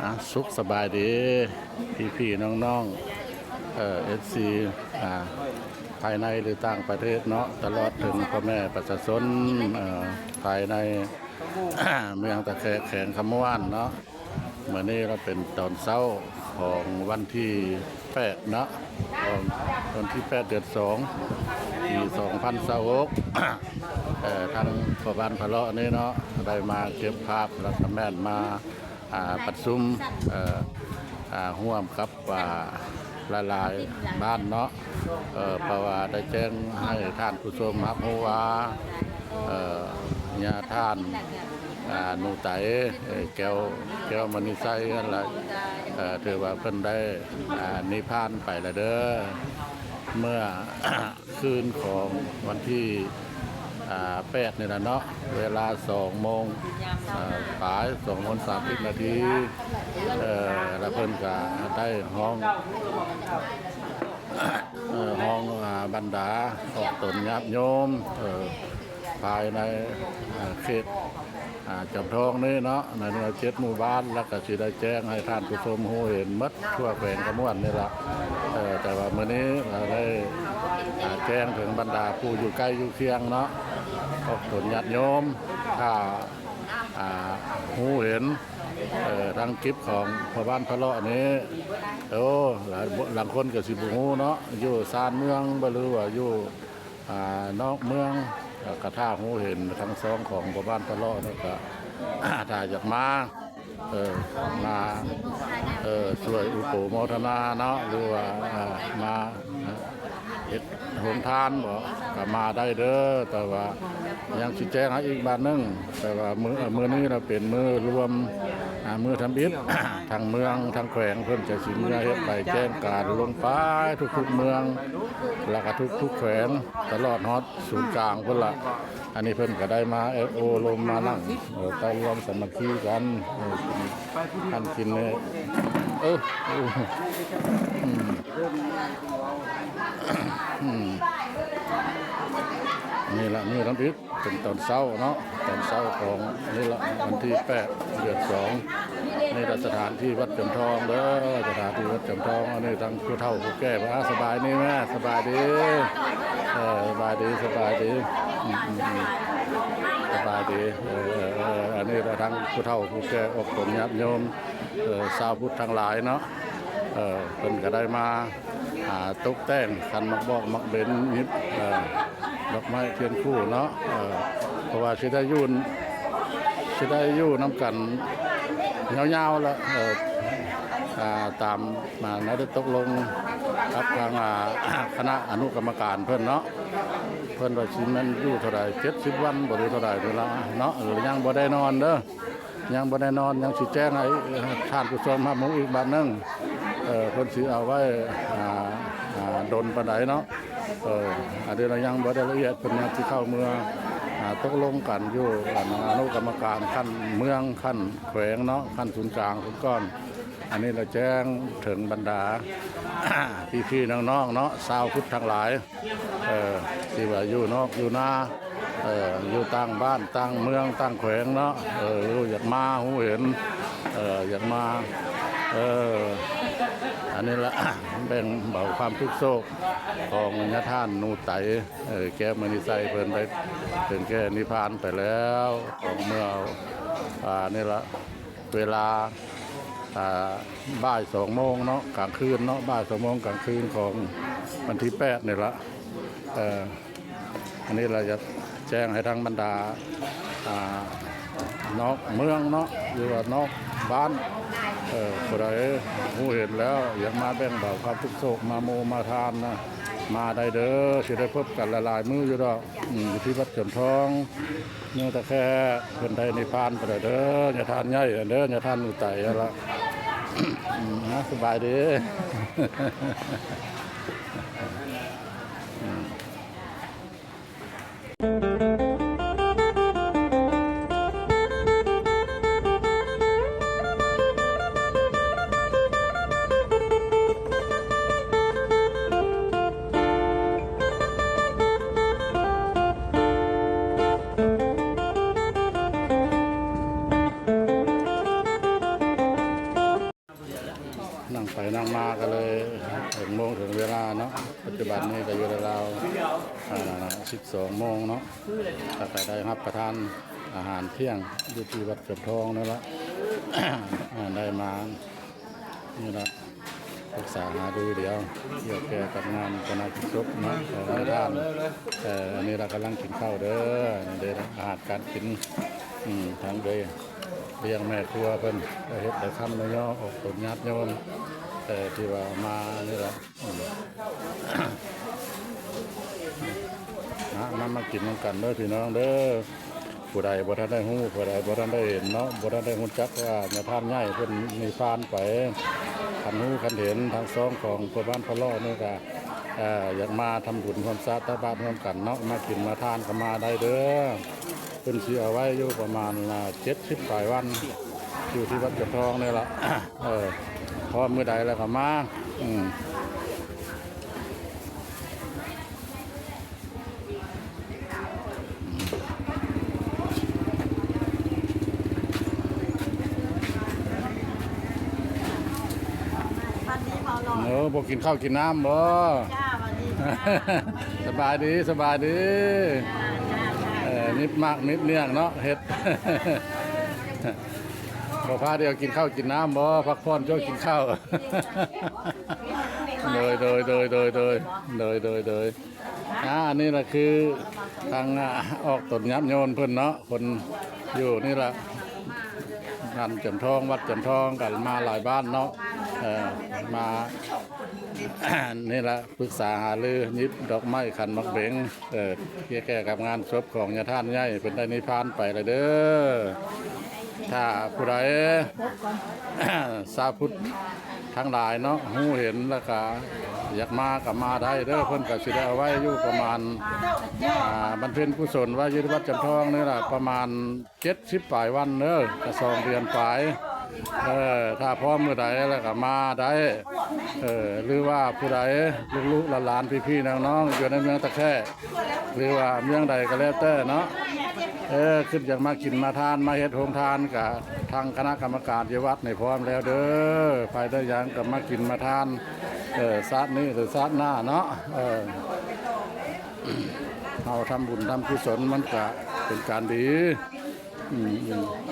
ອ່າ ສຸກສະບາຍດີ ພີ່ໆ ນ້ອງໆ ເອີ ເອັຟຊີ ອ່າ ພາຍໃນ ຫຼື ຕ່າງປະເທດເນາະ, ຕະຫຼອດເຖິງພໍ່ແມ່ປະຊາຊົນ ເອີ ພາຍໃນ ເມືອງທ່າແຂກ ແຂວງຄຳມ່ວນເນາະ. ມື້ນີ້ລະເປັນຕອນເຊົ້າຂອງວັນທີແປດເນາະ ຂອງວັນທີແປດ ເດືອນສອງ ປີສອງພັນຊາວຫົກ ເອີ ທາງພໍ່ບ້ານພະເລາະນີ້ເນາະ ໄດ້ມາເກັບພາບ ແລ້ວກະແມ່ນມາ ອ່າ ປະຊຸມ ເອີ ອ່າ ຮ່ວມກັບ ອ່າ ຫຼາຍໆ ບ້ານເນາະ ເອີ ເພາະວ່າໄດ້ແຈ້ງໃຫ້ທ່ານຜູ້ຊົມຮັບຮູ້ວ່າ ເອີ ຍາທ່ານ ອ່າ ໜູໄຕ ເອີ ແກ້ວ ແກ້ວມະນີໄຊຫັ້ນລະ ເອີ ຖືວ່າເພິ່ນໄດ້ ອ່າ ນິພານໄປລະເດີ ເມື່ອ ຄືນຂອງວັນທີ ອ່າ ແປດນີ້ລະເນາະ ເວລາສອງໂມງ ເອີ ປາຍ ສອງໂມງສາມສິບນາທີ ເອີ ລະເພິ່ນກະໄດ້ຮ້ອງ ເອີ ຮ້ອງ ອ່າ ບັນດາອອກຕົນຍາດໂຍມ ເອີ ພາຍໃນ ເອີ ເຂດ ອ່າ ຈຳທອງນີ້ເນາະ ໃນເມືອງເຈັດໝູ່ບ້ານ ແລ້ວກະຊິໄດ້ແຈ້ງໃຫ້ທ່ານຜູ້ຊົມຮູ້ເຫັນໝົດທົ່ວແຂວງຄຳມ່ວນນີ້ລະ ເອີ ແຕ່ວ່າມື້ນີ້ລະໄດ້ ອ່າ ແຈ້ງເຖິງບັນດາຜູ້ຢູ່ໃກ້ຢູ່ຄຽງເນາະ ພວກຕົນຍາດໂຍມ ຖ້າ ອ່າ ຮູ້ເຫັນ ເອີ ທາງຄລິບຂອງພໍ່ບ້ານພະເລາະນີ້ ໂອ້ ຫຼາຍ ລາງຄົນກະຊິບໍ່ຮູ້ເນາະ ຢູ່ຊານເມືອງບໍ່ ຫຼືວ່າຢູ່ ອ່າ ນອກເມືອງ ກະຖ້າຮູ້ເຫັນທາງຊ່ອງຂອງພໍ່ບ້ານພະເລາະນີ້ກະ ຖ້າຢາກມາ ເອີ ມາ ເອີ ຊ່ວຍອຸໂປໂມທະນາເນາະ ຫຼືວ່າ ອ່າ ມາ ເຮັດໂຮງທານບໍ ກະມາໄດ້ເດີ ແຕ່ວ່າຍັງຊິແຈ້ງໃຫ້ອີກບາດໜຶ່ງ ແຕ່ວ່າມື້ ມື້ນີ້ລະເປັນມື້ລວມ ອ່າ ມື້ທຳອິດ ທັງເມືອງທັງແຂວງ ເພິ່ນຈະຊິເມືອເຮັດໃບແຈ້ງການລົງໄປທຸກໆເມືອງ ລະກະທຸກໆແຂວງ ຕະຫຼອດຮອດສູນກາງພຸ້ນລະ. ອັນນີ້ເພິ່ນກະໄດ້ມາໂອ້ລົມມານັ່ງ ເອີ ເຕົ້າຮ່ວມສາມັກຄີກັນ ເອີ ກິນ ກິນນີ້ ເອີ ອືມ ອືມ ນີ້ລະມື້ທຳອິດ ເປັນຕອນເຊົ້າເນາະ ຕອນເຊົ້າຂອງ ນີ້ລະ ວັນທີແປດ ເດືອນສອງ ນີ້ລະສະຖານທີ່ວັດຈຳທອງເດີ ສະຖານທີ່ວັດຈຳທອງ. ອັນນີ້ທັງຜູ້ເຖົ້າຜູ້ແກ່ ອ່າ ສະບາຍດີແມ່ ສະບາຍດີ ເອີ ສະບາຍດີ ສະບາຍດີ ອືມ ອືມ ອືມ ສະບາຍດີ ເອີ ເອີ ເອີ ອັນນີ້ລະທັງຜູ້ເຖົ້າຜູ້ແກ່ ອອກຕົນຍາດໂຍມ ເອີ ຊາວພຸດທັງຫຼາຍເນາະ ເອີ ເພິ່ນກະໄດ້ມາ ອ່າ ຕົກແຕ່ງຂັນໝາກບອກໝາກເບັນ ຫຍິບ ເອີ ດອກໄມ້ທຽນຄູ່ເນາະ ເອີ ເພາະວ່າຊິໄດ້ຢູ່ ຊິໄດ້ຢູ່ນຳກັນຍາວໆລະ ເອີ ອ່າ ຕາມ ມາ ໄດ້ຕົກລົງກັບທາງ ອ່າ ຄະນະອະນຸກຳມະການເພິ່ນເນາະ ເພິ່ນວ່າຊິແມ່ນຢູ່ເທົ່າໃດ ເຈັດສິບວັນບໍ ຫຼືເທົ່າໃດນີ້ລະເນາະ ເອີ ຍັງບໍ່ແນ່ນອນເດີ ຍັງບໍ່ແນ່ນອນ ຍັງຊິແຈ້ງໃຫ້ທ່ານຜູ້ຊົມຮັບຮູ້ອີກບາດໜຶ່ງ ເອີ ເພິ່ນຊິເອົາໄວ້ ອ່າ ອ່າ ດົນປານໃດເນາະ ເອີ ອັນນີ້ລະຍັງບໍ່ໄດ້ລະອຽດ ເພິ່ນຍັງຊິເຂົ້າເມືອ ອ່າ ຕົກລົງກັນຢູ່ ອັນ ອະນຸກຳມະການຂັ້ນເມືອງ ຂັ້ນແຂວງເນາະ ຂັ້ນສູນກາງພຸ້ນກ່ອນ. ອັນນີ້ລະແຈ້ງເຖິງບັນດາ ພີ່ໆ ນ້ອງໆ ເນາະ ຊາວພຸດທັງຫຼາຍ ເອີ ທີ່ວ່າຢູ່ນອກຢູ່ນາ ເອີ ຢູ່ຕ່າງບ້ານຕ່າງເມືອງຕ່າງແຂວງເນາະ ເອີ ຢາກມາຮູ້ເຫັນ ເອີ ຢາກມາ ເອີ ອັນນີ້ລະ ແບ່ງເບົາຄວາມທຸກໂສກຂອງຍາທ່ານໜູໄຕ ເອີ ແກ້ວມະນີໄຊ ເພິ່ນໄດ້ເຖິງແກ່ນິພານໄປແລ້ວ ຂອງເມື່ອ ອ່າ ນີ້ລະ ເວລາ ອ່າ ບ່າຍສອງໂມງເນາະ ກາງຄືນເນາະ ບ່າຍສອງໂມງກາງຄືນຂອງວັນທີແປດນີ້ລະ ເອີ ອັນນີ້ລະຢາກແຈ້ງໃຫ້ທັງບັນດາ ອ່າ ນອກເມືອງເນາະ ຫຼືວ່ານອກບ້ານ ເອີ ຜູ້ໃດຮູ້ເຫັນແລ້ວ ຢາກມາແບ່ງເບົາຄວາມທຸກໂສກ ມາໂມມາທານນະ ມາໄດ້ເດີ ຊິໄດ້ພົບກັນຫຼາຍໆມື້ຢູ່ດອກ ອືມ ຢູ່ທີ່ວັດຈຳທອງ ເມືອງທ່າແຂກ ເພິ່ນໄດ້ນິພານໄປແລ້ວເດີ ຍາທ່ານໃຫຍ່ເດີ ຍາທ່ານໜູໄຕຫັ້ນລະ ອືມ ສະບາຍດີ. ໄປນັ່ງມາກໍເລີຍເຖິງໂມງເຖິງເວລາເນາະ. ປັດຈຸບັນນີ້ກໍຢູ່ລາວໆ ອາ ສິບສອງໂມງເນາະ ກໍໄດ້ຮັບປະທານອາຫານທ່ຽງຢູ່ທີ່ວັດຈອມທອງນັ້ນລະ ອາ ໄດ້ມາ ນີ້ລະ ປຶກສາຫາລືດຽວກ່ຽວແກ່ກັບງານຊາປະນະກິດສົບເນາະ ຂອງນາຍທ່ານ. ເອີ ອັນນີ້ລະກຳລັງກິນເຂົ້າເດີ ນີ້ເດີອາຫານການກິນ ອືມ ທາງເດີ ລ້ຽງແມ່ຄົວເພິ່ນ ໄດ້ເຮັດໄດ້ຄຳໄດ້ຍໍອອກຕົນຍາດໂຍມ ເອີ ທີ່ວ່າມານີ້ລະ ອືມ ມາ ມາ ມາກິນນຳກັນເດີພີ່ນ້ອງເດີ. ຜູ້ໃດບໍ່ທັນໄດ້ຮູ້ ຜູ້ໃດບໍ່ທັນໄດ້ເຫັນເນາະ ບໍ່ທັນໄດ້ຮູ້ຈັກວ່າຍາທ່ານໃຫຍ່ເພິ່ນນິພານໄປ ຄັນຮູ້ຄັນເຫັນທາງຊ່ອງຂອງພໍ່ບ້ານພໍ່ຫຼໍນີ້ກະ ເອີ ຢາກມາທຳບຸນຮ່ວມຊາດຕັກບາດຮ່ວມກັນເນາະ ມາກິນມາທານກໍມາໄດ້ເດີ. ເພິ່ນຊິເອົາໄວ້ຢູ່ປະມານ ອາ ເຈັດສິບປາຍວັນ ຢູ່ທີ່ວັດຈອມທອງນີ້ລະ ເອີ ພ້ອມມື້ໃດແລ້ວກໍມາ ອືມ. ຫວັດດີເບົາຫຼໍ້ ເອີ ບໍ່ກິນເຂົ້າກິນນ້ຳບໍ່? ຈ້າ ຫວັດດີຈ້າ ສະບາຍດີ ສະບາຍດີ ຈ້າ ຈ້າ ຈ້າ ເອີ ນິບໝາກນິບໜ້ຽງເນາະ ເຮັດ ບໍ່ພາດຽວກິນເຂົ້າກິນນ້ຳບໍ່? ພັກຜ່ອນຊ່ວງກິນເຂົ້າ ໂດຍ ໂດຍ ໂດຍ ໂດຍ ໂດຍ ໂດຍ ໂດຍ ໂດຍ. ອາ ອັນນີ້ລະຄືທາງ ອາ ອອກຕົນຍາດໂຍມເພິ່ນເນາະ ຄົນຢູ່ນີ້ລະ ບ້ານຈຳທອງ ວັດຈຳທອງ ກັນມາຫຼາຍບ້ານເນາະ ເອີ ມາ ນີ້ລະ ປຶກສາຫາລື ຍິບດອກໄມ້ ຂັນໝາກເບັງ ເອີ ກ່ຽວແກ່ກັບງານສົບຂອງຍາທ່ານໃຫຍ່ ເພິ່ນໄດ້ນິພານໄປແລ້ວເດີ. ຖ້າຜູ້ໃດ ຊາວພຸດທັງຫຼາຍເນາະ ຮູ້ເຫັນແລ້ວກະຢາກມາກໍມາໄດ້ເດີ ເພິ່ນກໍຊິໄດ້ເອົາໄວ້ຢູ່ປະມານ ອາ ບຳເພັນກຸສົນໄວ້ຢູ່ທີ່ວັດຈຳທອງນີ້ລະ ປະມານເຈັດສິບປາຍວັນເດີ ກໍສອງເດືອນປາຍ ເອີ ຖ້າພ້ອມມື້ໃດແລ້ວກໍມາໄດ້ ເອີ ຫຼືວ່າຜູ້ໃດ ລູກໆຫຼານໆ ພີ່ໆນ້ອງໆ ຢູ່ໃນເມືອງຕາແຄ ຫຼືວ່າເມືອງໃດກໍແລ້ວແຕ່ເນາະ ເອີ ຄິດຢາກມາກິນມາທານ ມາເຮັດໂຮງທານ ກະທາງຄະນະກຳມະການຢູ່ວັດນີ້ພ້ອມແລ້ວເດີ ໃຜໄດ້ຫຍັງກໍມາກິນມາທານ ເອີ ຊາດນີ້ຫຼືຊາດໜ້າເນາະ ເອີ ເຮົາທຳບຸນທຳກຸສົນ ມັນກະເປັນການດີ ອືມ ອືມ.